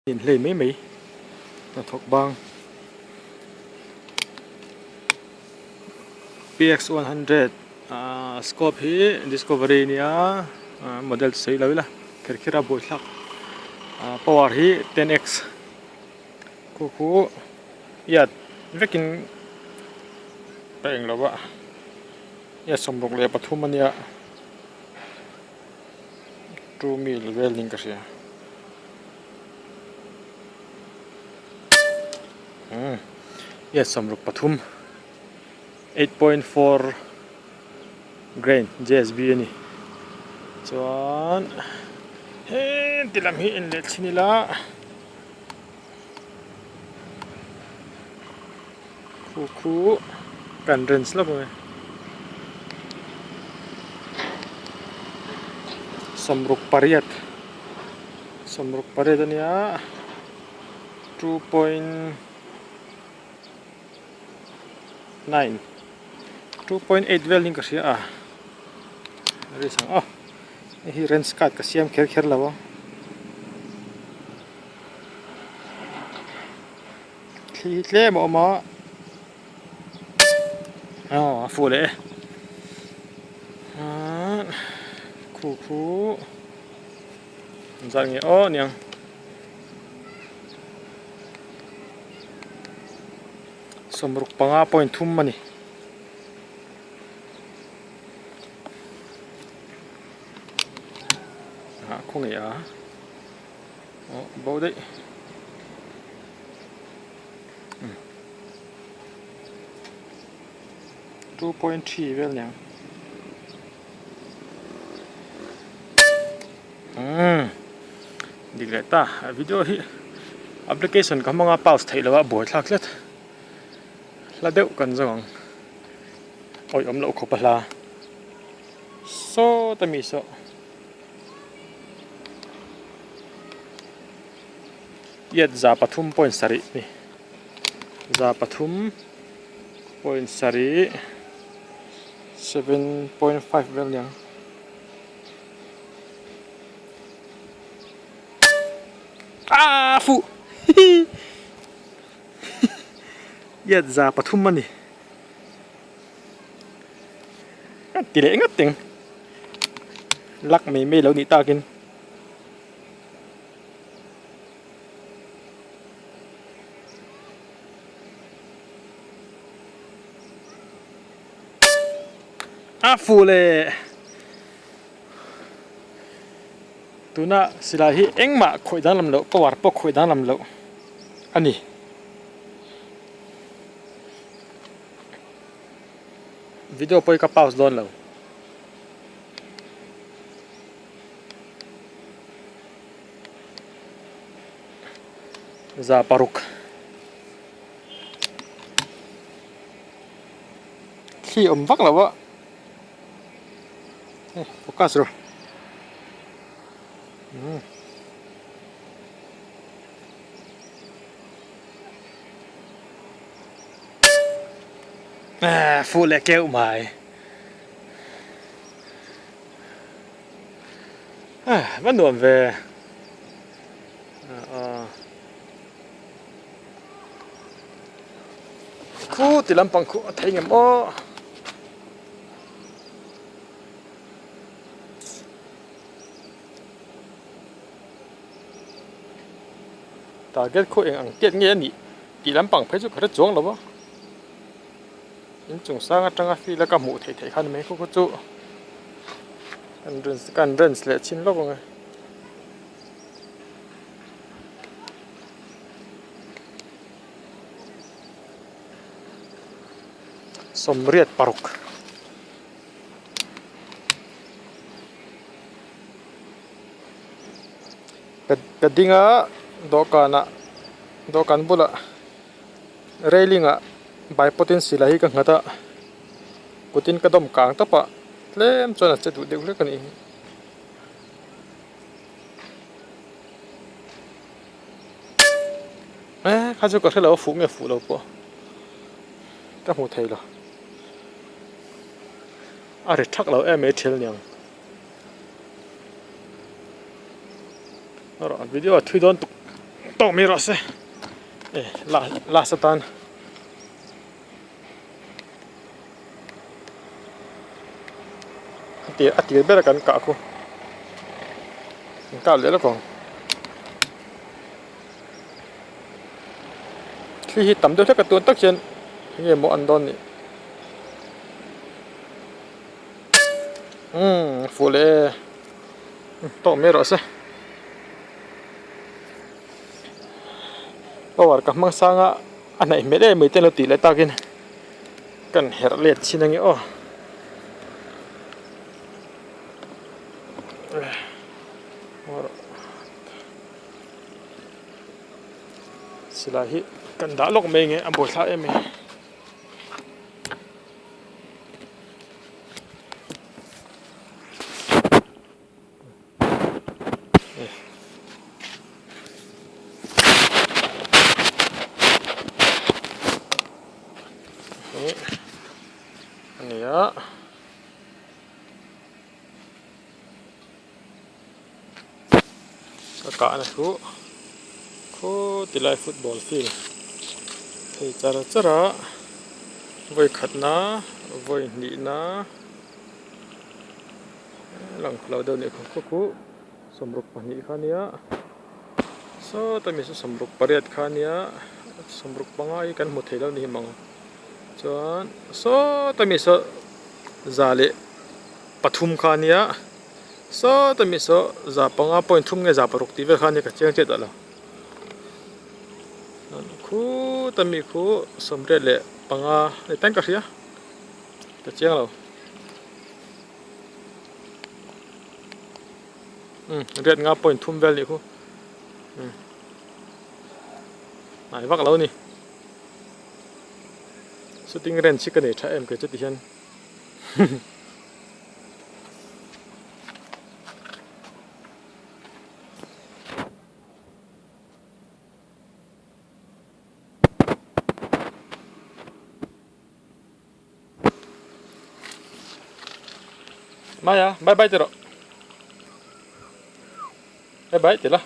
Inhlei mai mai hnathawk bang PX 100 ahh scope hi discovery a nia ahh model chu sawi lo ila kher kher a buaithlak ahh power hi 10x khu khu iat vekin ka eng lo a iat 63 a nia. Two mil vel in ka hria umm yes 63 8.4 grain J_S_B a ni chuan heti lam hi en leh chhin ila Khu khu kan ren slap ang e. 68 68 a nia 2.9 2.8 vel in ka hria a ri sang aw hei hi range card ka siam kher kher lo a. Thli hi tlem a awm a aw a fuh leh e ahh khu khu an zat nge aw aniang 65 point thum a ni. Ah khawngaih a. Aw bo daih 2.3 vel niang umm dik leh ta video hi application ka hmang a pause theih loh a buai thlak tlat hla deuh kan zawng ang awih awm loh khawp a hla sawta mi saw. Iat 3.7 ni 3.7 7.5 vel niang ah fuh hihi iat 3 a ni ti leh ngat teng. Lak mai mai lo nih takin a fuh leh tuna silai hi engmah khawih danglam loh power pawh khawih danglam loh a ni. Video pawh hi ka pause dawn lo. 6. Thli awm vak lo a. Hei focus rawh. Umm. Fuh leh keuh mai. Va nuam ve. Khu ti lampang khu a thei ngem aw. Target khaw eng ang tiat nge a nih tih lampang phei chu ka hre chuang lo a inchung sang atanga field a ka hmuh theih theih khan mai khaw khaw chu kan rinse kan rinse leh chhin lawk ang e. 86. Ka ding a dawhkanah dawhkan bulah railing ah bipod in silai hi ka nghat a kutin ka dawm kang tawp a tlem chuan a che duh deuh hlek a nih hi. Eh kha chu ka hrelo a fuh nge fuh lo pawh ka hmu thei lo a ri thak lo em mai thil niang. Video a thui dawn tuk Tawk mai rawh se e last atan a tir ber a kan kah khu kan kah leh lawk ang thli hi tam deuh hlek a tun tak hian enge maw an dawn ni umm fuh leh e tawk mai rawh se. Power ka hmang sang a a hnaih hmel em mai te an lo tih leh takin kan herh let chin ange aw. Silai hi kan dah lawk mai nge a buaithlak em mai. A ni a ka kahna chu khaw ti lai football field hei char char a vawi khatna vawi hnihna. Lang lo deuh nih khaw khaw khuh 62 kha ania sawta mi saw 68 kha ania 65 hi kan hmu thei lo ni hi mang chuan sawta mi saw 103 kha ania sawta mi saw 5.3 nge 6 tih vel kha ania ka chiang chiah tawh lo khuta mi khu 85 ni teng ka hria ka chiang lo. Umm riat nga point thum vel nih khu umm hnai vak lo a ni shooting range hi ka nei tha em kei chu ti hian Mai a, bye bye ti rawh. Bye bye ti la.